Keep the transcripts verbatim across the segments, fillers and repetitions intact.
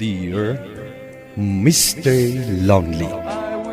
Dear Mister Lonely.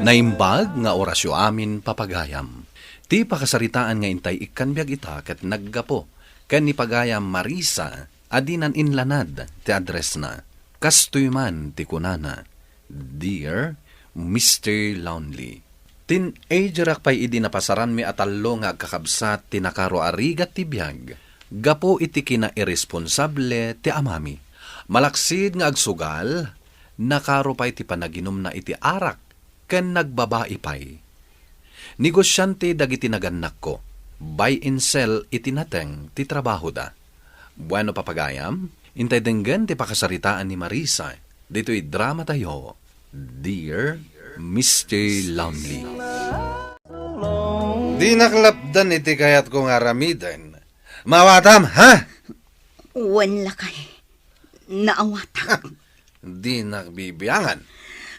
Naimbag nga orasyo amin, papagayam. Ti pakasaritaan nga intay ikkan biag ita ket naggapu ken ni pagayam Marisa a dinan inlanad ti addressna. Kastoy man ti kunana, "Dear Mister Lonely." Teenagerak pay idi napasaranmi a tallo nga agkakabsat ti nakaro a rigat ti biag gapu iti kinairesponsable ti amami. Malaksid nga agsugal, nakaro pay ti panaginumna iti arak ken nagbabai pay. Negosiante dagiti nagannakko, buy and sell iti nateng ti trabahoda. Bueno, papagayam, intay denggen ti pakasaritaan ni Marisa ditoy dramatayo, Dear Mister Lonely. Dinak lapdan iti kayatko nga aramiden. Maawatam, ha? Wen, lakay. Naawatak. Dinak bibiangan.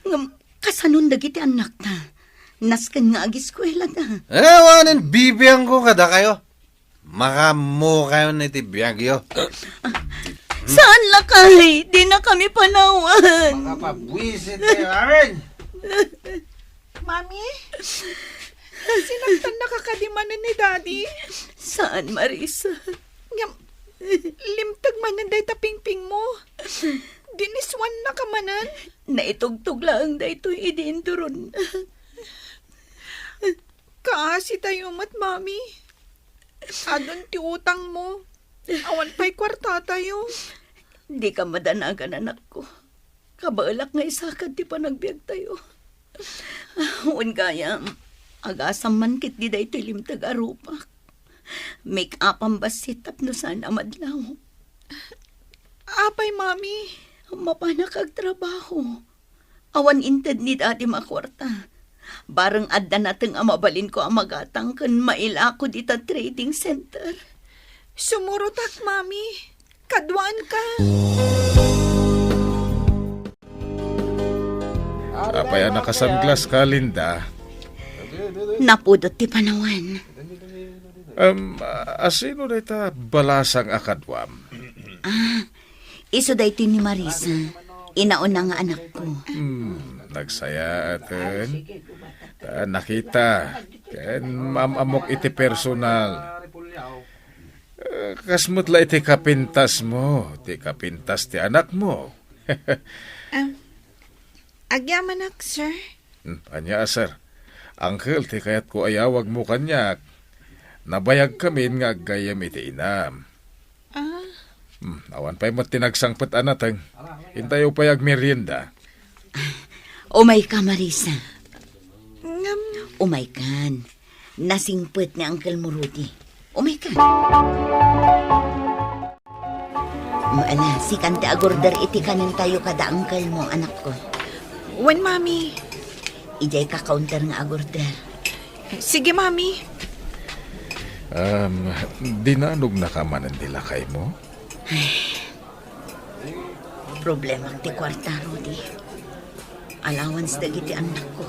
Ngem, kasanon dagiti annakta? Nasken nga agiskuelada. Eh, awanen bibiangko kadakayo. Makaammokayon iti biagyo. Saan, lakay? Dinakami panawan. Makapabuisit kayo, amin! Mami? Sinaktan na ka kadi manen ni Daddy? Saan, Marisa? Ngem, limteg manen dayta pingpingmo. Diniswan na ka manen. Naitugtog laeng daytoy idi induron. Kaasi tayo met, Mami. Adun ti utangmo. Awan pay kuarta tayo. Di ka madanagan, anakko. Kabaelak nga isakad ti panagbiagtayo. Wen gayam, agasam man ketdi daytoy limteg a rupak. Make-upam bassit tapno saan a madlaw. Apay, Mami? Mapanak agtrabaho. Awan inted ni Daddy a kuarta. Bareng adda nateng a mabalinko a magatang ken mailako dita trading center. Sumurotak, Mami. Kaduaanka. Apay a nakasanglas ka, Linda? Napudot ti panawan. Em, a-, asino dayta balasang a kaduam? Ah, isu daytoy ni Marisa, inauna nga anakko. Hmm, nagsayaaten. Ta nakita, ken maam-ammok iti personal. Eh, kas met la iti kapintasmo, ti kapintas ti anakmo. Em, agyamanak, sir. Hmm, ania a, sir? Uncle ti kayatko a yawagmo kaniak. Nabayagkamin nga aggayyem iti inam. Ah. Hmm, awan pay met ti nagsangpet a nateng. Intayo pay agmerienda. Umayka, Marisa. Ngem. Umaykan. Nasingpet ni Uncle mo, Rudy. Umaykan. Ala, sikan ti agorder iti kanentayo kada uncle mo, anakko. Wen, Mami. Idiay ka counter nga agorder. Sige, Mami. Um, dinanogna ka manen ti lakaymo? Ay, problema ti kuarta, Rudy. Allowance dagiti annakko.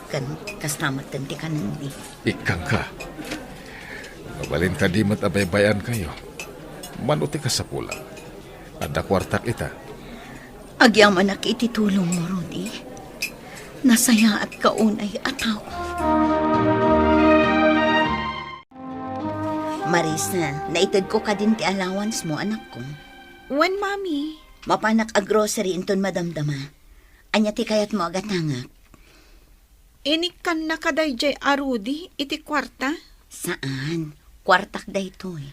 Ken kasta met ti kanenmi. Ikkangka. Mabalin kadi met a baybay-ankayo. Mano ti kasapulan? Adda kuartak ita. Agyamanak iti tulongmo, Rudy. Nasayaatka unay a tao. Marisa, naitedko kadin ti allowance mo, anakko. Wen, Mami. Mapanak a grocery inton madamdama. Ania ti kayatmo a gatangak? Inikkannaka daydiay a Rudy iti kuarta? Saan. Kuartak daytoy.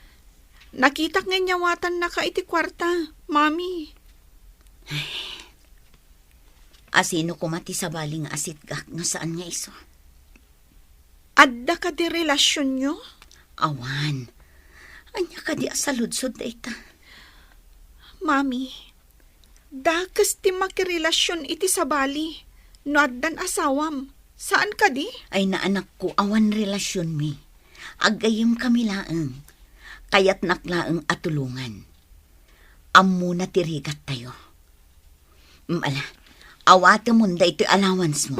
Nakitak nga inyawatannaka iti kuarta, Mami. Asino koma ti sabali nga asitgak no saan nga isu? Adda kadi relasionyo? Awan. Ania kadi a saludsod dayta? Mami, dakes ti makirelasion iti sabali no addan asawam. Saan kadi? Ay, anakko, awan relasionmi. Aggayyemkami laeng. Kayatnak laeng a tulongan. Ammona ti rigattayo. Mm, ala, awatemon daytoy allowance mo.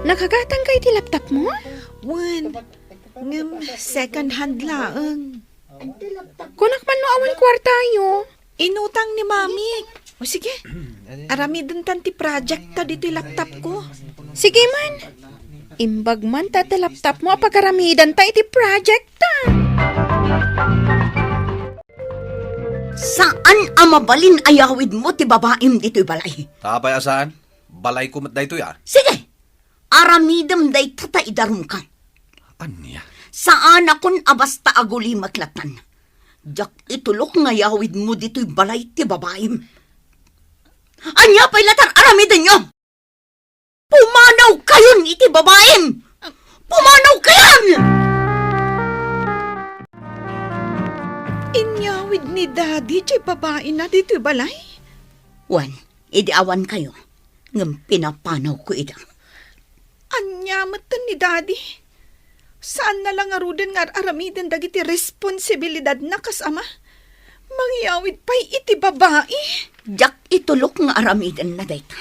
Nakagatangka iti laptop mo? Wen, ngem second hand laeng. Kunak man no awan kuartayo. Inutang ni Mami. O sige, aramidentan ti project ta ditoy laptop ko. Sige man. Imbag man ta ti laptop mo a pagaramidanta iti project ta. Saan a mabalin a yawidmo ti babaim ditoy balay. Apay a saan? Balayko met daytoy a. Sige! Aramidem dayta ta idarumka. Ania? Saanakon a basta agulimek latan. Diak itulok nga yawidmo ditoy balay ti babaim. Ania pay latta aramidenyo? Pumanawkayon iti babaim! Pumanawkayon! Inyawid ni Daddy ti babaina ditoy balay? Wen, idi awankayo, ngem pinapanawko ida. Ania metten ni Daddy? Saanna la ngaruden nga ar-aramiden dagiti responsibilidadna kas ama? Mangyawid pay iti babai? Diak itulok nga aramidenna dayta.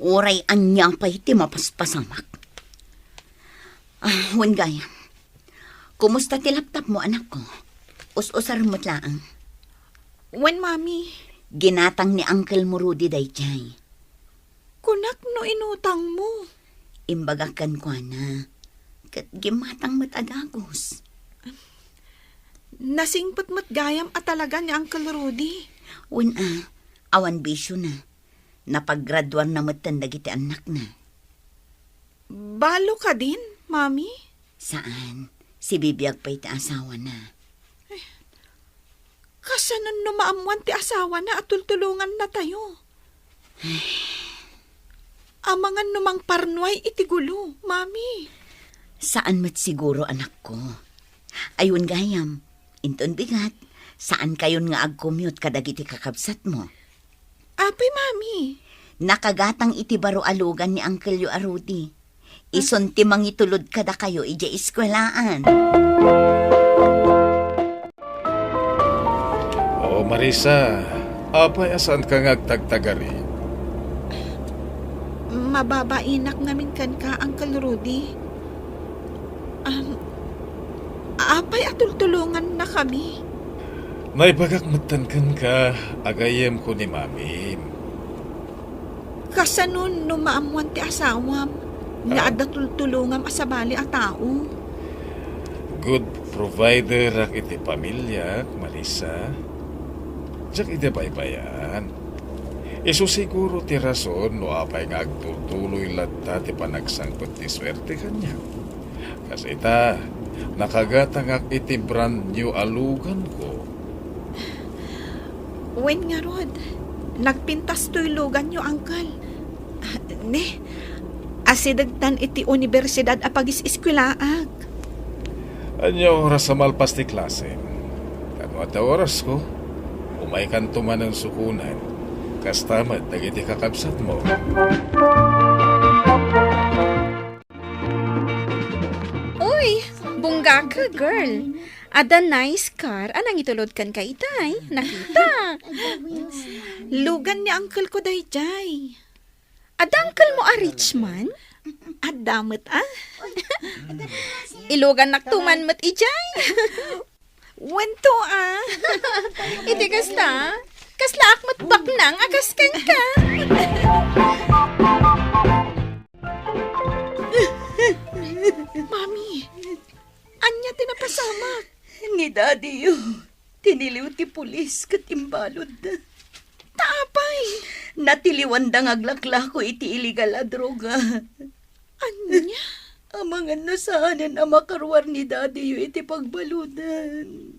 Uray ania pay ti mapaspasamak. Ah, wen gayam. Kumusta ti laptop mo, anakko? Us-usar met laeng. Wen, Mami. Ginatang ni Uncle mo Rudy daydiay. Kunak no inutang mo. Imbagak kenkuana, ket gimmatang met a dagus. Nasingpet met gayam a talaga ni Uncle Rudy. Wen a, awan bisiona. Napaggraduarna metten dagiti annakna. Balo kadin, Mami? Saan. Sibibiag pay ti asawana. Kasanon no maammuan ti asawana a tultulongannatayo? Amangan no mangparnuay iti gulo, Mami. Saan met siguro, anakko. Ay wen gayam, inton bigat, saankayon nga agcommute kadagiti kakabsatmo. Apay, Mami? Nakagatang iti baro a lugan ni Uncle yo a Rudy. Isun ti mangitulod kadakayo idiay eskuelaan. O, Marisa, apay a saanka nga agtagtagari? Mababainak ngamin kenka, Uncle Rudy. Um, apay a tultulongannakami? Naibagak metten kenka a gayyemko ni Mamim. Kasanon no maammuan ti asawam nga Ah. adda tultulongam a sabali a tao? Good providerak iti pamiliak, Marisa. Diak idi baybay-an. Isu siguro ti rason no apay nga agtutuloy latta ti panagsangpet ti suerte kaniak. Kas ita, nakagatangak iti brand new a luganko. Wen ngarud, nagpintas toy luganyo, Uncle. Ah, ne, asidegtan iti universidad a pagis-eskuelaak. Ania oras a malpas ti klase? Kano adda orasko? Umaykanto manen sukonen. Kasta met dagiti kakabsatmo. Uy, bunggaka, girl. Adda nice car a nangitulod kenka itay. Nakita. Lugan ni uncle ko daydiay. Adda uncle mo a rich man? Adda met, ah. Ilugannak to man met idiay. Wen to, ah. Iti kasta, kaslaak met baknang a kas kenka. Mami, ania ti napasamak? Ni Daddy-yo, tiniliw ti pulis ket imbaludda. Ta apay? Natiliwanda nga aglaklako iti illegal a droga. Ania? Amangan no saanen a makaruar ni Daddy-yo iti pagbaludan.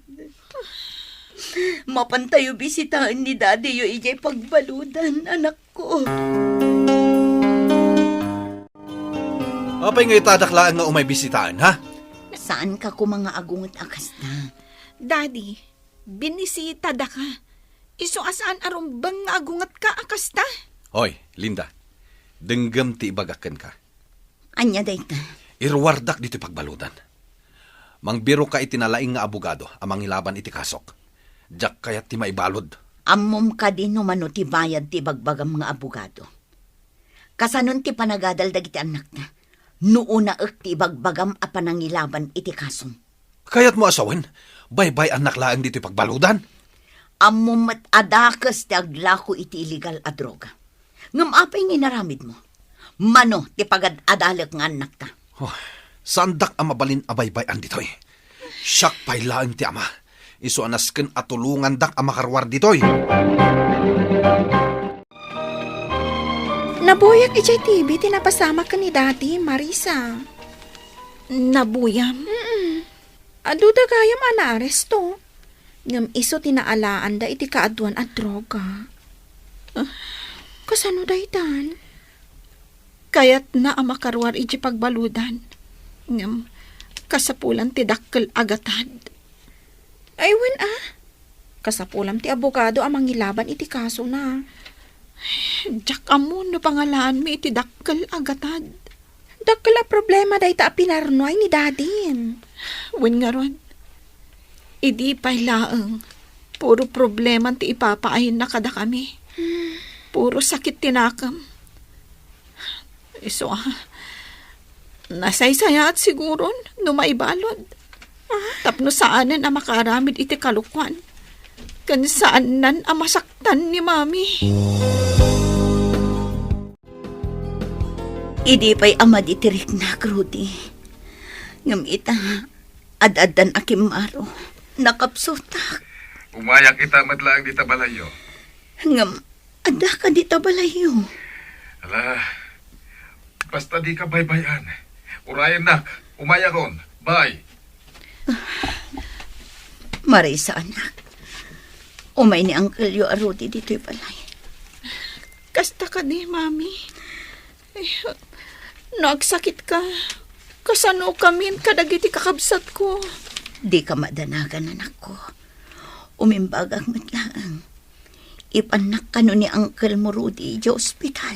Mapantayo bisitaen ni Daddy-yo idiay pagbaludan, anakko. Apay nga itadak laeng nga umay bisitaen, ha? Saanka koma nga agunget a kasta? Daddy, binisitadaka. Isu a saan a rumbeng nga agungetka a kasta? Hoy, Linda, denggem ti ibagak kenka. Ania dayta? Iruardak ditoy pagbaludan. Mangbiroka iti nalaing nga abogado a mangilaban iti kasok. Diak kayat ti maibalud. Ammom kadi no mano ti bayad ti ibagbagam nga abogado? Kasanon ti panagadal dagiti annakta? No unaek ti ibagbagam a panangilaban iti kasom. Kayatmo a sawen, baybay-annak laeng ditoy pagbaludan? Ammom met a dakes ti aglako iti illegal a droga. Ngem apay nga inaramidmo? Mano ti pagad-adalek nga annakta? Oh, saandak a mabalin a baybay-an ditoy. Siak pay laeng ti ama. Isu a nasken a tulongandak a makaruar ditoy. Nabuyak idiay T V ti napasamak ken ni Daddy, Marisa. Nabuyam? Mm-mm. Adu da gayam a naaresto. Ngem isu ti naalaanda iti kaaduan a droga. Ah, kasano daytan? Kayatna a makaruar iti pagbaludan. Ngem, kasapulan ti dakkel a gatad. Ay, wen a. Kasapulam ti abogado a mangilaban iti kasona. Diak ammo no pangalaanmi iti dakkel a gatad. Dakkel a problema dayta a pinarnuay ni Dadim. Wen ngarud, idi pay laeng, puro probleman ti ipapaayna kadakami. Hmm. Puro sakit ti nakem. Isu a, nasaysayaat siguron no maibalud. Ah? Tapno saanen a makaaramid iti kalokuan. Ken saannan a masaktan ni Mami. Idi pay a madi ti riknak, Rudy. Ngem ita, ad-addan a kimmaro, nakapsutak. Umayak ita met laeng dita balayyo. Ngem, adda ka dita balayyo? Ala, basta di ka baybay-an. Urayennak, umayakon. Bye. Marisa, anak. Umay ni Uncle-yo a Rudy ditoy balay. Kasta kadi, Mami? Eh, no agsakit ka, kasano kamin kadagiti kakabsatko? Di ka madanagan, anakko. Umimbagak met laeng. Ipannak kano ni Uncle mo Rudy idiay ospital.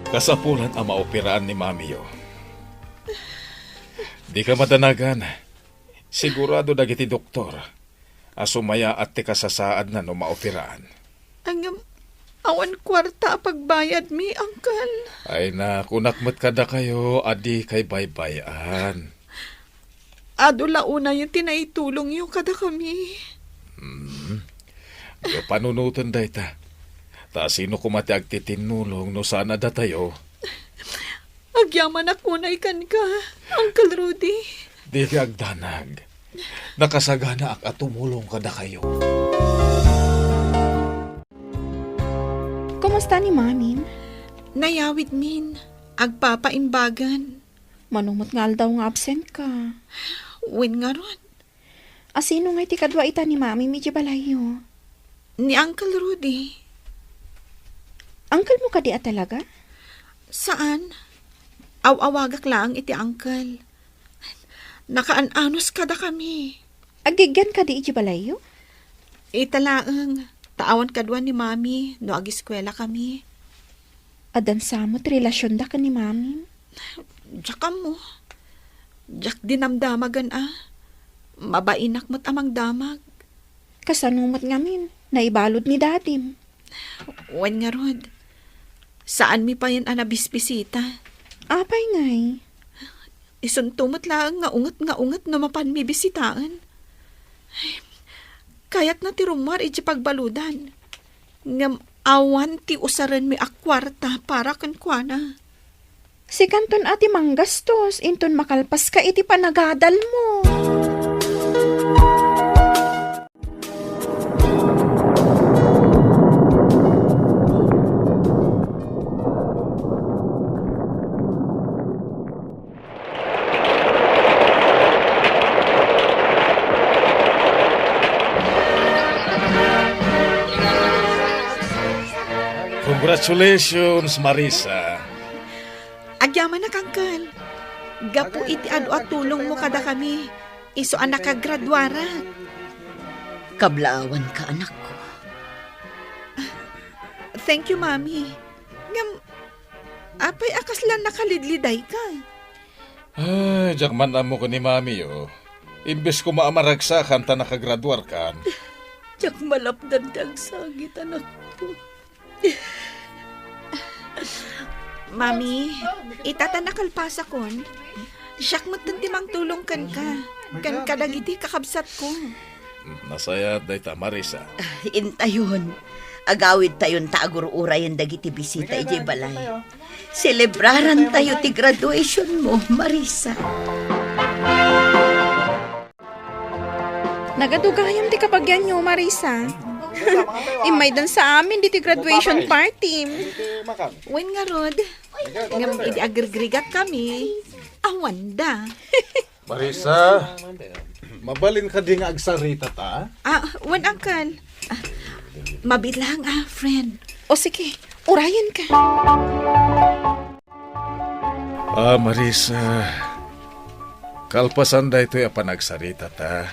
Kasapulan a maoperaan ni Mamiyo. Di ka madanagan. Sigurado dagiti doktor a sumayaat ti kasasaadna no maoperaan. Ngem, awan kuarta a pagbayadmi, Uncle. Ay na, kunak met kadakayo a di kay baybay-an. Adu la unayen ti naitulongyo kadakami. Hmm. Diyo panunoten dayta. Ta sino koma ti agtitinnulong no saan a datayo? Agyamanak unay kenka, Uncle Rudy. Dika agdanag. Nakasaganaak a tumulong kadakayo. Kumusta ni Mamin? Nayawidmin. Agpapaimbagan. Mano met nga aldaw nga absent ka? Wen ngarud. A sino ngay ti kadua ita ni Mami idiay balayyo? Ni Uncle Rudy. Uncle mo kadi a talaga? Saan. Aw-awagak laeng iti uncle. Nakaan-anus kadakami. Aggigian kadi idiay balayyo? Ita laeng, ta awan kadua ni Mami no agiskuela kami. Addan sa met relasionda ken ni Mami? Diak ammo. Diak dinamdamagan a. Mabainak met a mangdamag. Kasano met ngamin? Naibalud ni Dadim? Wen ngarud, saanmi payen a nabisbisita. Apay ngay? Isunto met laeng nga unget nga unget no mapanmi bisitaen. Kayatna ti rummuar idiay pagbaludan. Ngem awan ti usarenmi a kuarta para kenkuana. Sikanton a ti manggastos, inton makalpaska iti panagadalmo. Congratulations, Marisa. Agyamanak, Uncle. Gapu iti adu a tulongmo kadakami, isu a nakagraduarak. Kablaawanka, anakko. Thank you, Mami. Ngem, apay a kasla nakalidlidayka? Ay, diak man ammo ken ni Mami, oh. Imbes koma a maragsakan ta nakagraduarkan. Diak malapdan ti agsakit, anakko. Mami, ita ta nakalpasakon. Siak metten ti mangtulong kenka, ken kadagiti kakabsatko. Nasayaat dayta, Marisa. Intayon. Agawidtayon ta agur-urayen dagiti bisita idiay balay. Selebrarantayo ti graduation mo, Marisa. Nagadu gayam ti kabagianyo, Marisa. Immaydan sa amin diti graduation party. Wen ngarud, ngem idi agrigrigat kami, awanda. Marisa, mabalin kadi nga agsarita ta? Ah, wen, Uncle. Ah, mabiit lang, ah, friend. O sige, urayen ka. Ah, Marisa, kalpasan daytoy a panagsarita ta,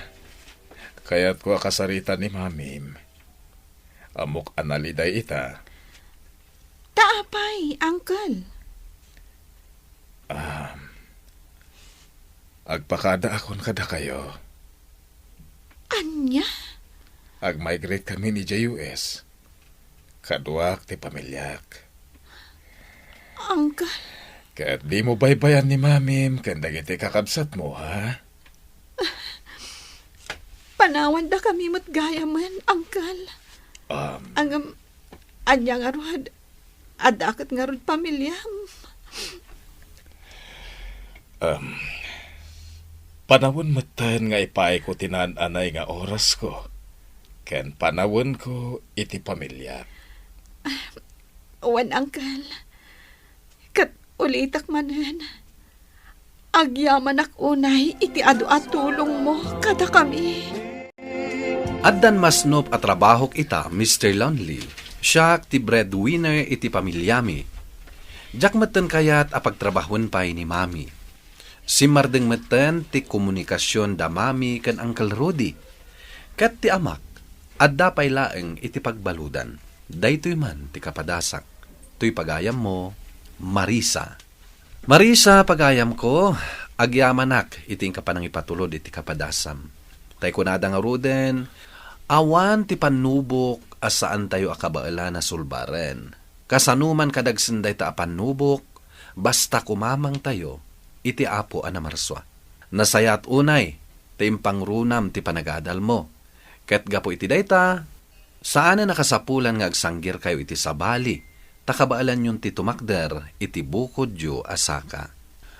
kayatko a kasarita ni Mamim. Ammok a naliday ita. Ta apay, Uncle? Ah, agpakadaakon kadakayo. Ania? Agmigrate kami idiay U S. Kaduak ti pamiliak. Uncle. Ket dimo baybay-an ni Mamim ken dagiti kakabsatmo, ha? Panawandakami met gayamen, Uncle. Um, Ngem, ania ngarud? Adda ket ngarud pamiliam. Um, panawen metten nga ipaayko ti naan-anay nga orasko, ken panawenko iti pamiliak. Wen, Uncle. Ket ulitek manen, agyamanak unay iti adu a tulongmo kadakami. Addan masnop a trabahok ita, Mister Lonely. Siak ti breadwinner iti pamiliami. Diak metten kayat a pagtrabahoen pay ni Mami. Simmardeng metten ti komunikasion da Mami ken Uncle Rudy. Ket ti amak, adda pay laeng iti pagbaludan. Daytoy man ti kapadasak. Toy pagayammo, Marisa. Marisa, pagayamko, agyamanak iti inka panangipatulod iti kapadasam. Tay kunada ngaruden, awan ti pannubok a saantayo a kabaelan a sulbaren. Kasano man kadagsen dayta a pannubok, basta kumamangtayo iti Apo a Namarsua. Nasayaat unay ti impangrunam ti panagadalmo. Ket gapu iti dayta, saanen a kasapulan nga agsanggirkayo iti sabali, ta kabaelanyon ti tumakder iti bukodyo a saka.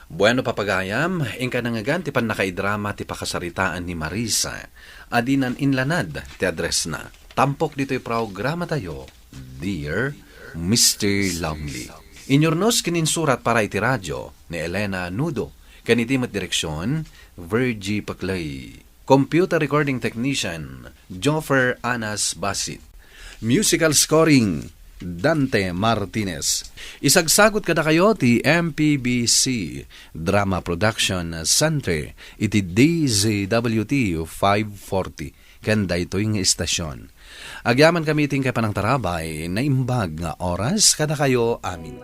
Bueno, papagayam, inka nangngegan ti pannakaidrama ti pakasaritaan ni Marisa, a dinan inlanad ti addressna. Tampok ditoy programatayo, Dear Mister Lonely. Inyurnos ken insurat para iti radio ni Elena Nudo, ken iti met direksion, Virgie Paclay. Computer Recording Technician, Joffer Anas Basit. Musical Scoring, Dante Martinez. Isagsagut kadakayo ti M P B C Drama Production Center iti D Z W T five forty ken daytoy nga istasion. Agyamankami iti inkay panangtarabay, naimbag nga oras kadakayo amin.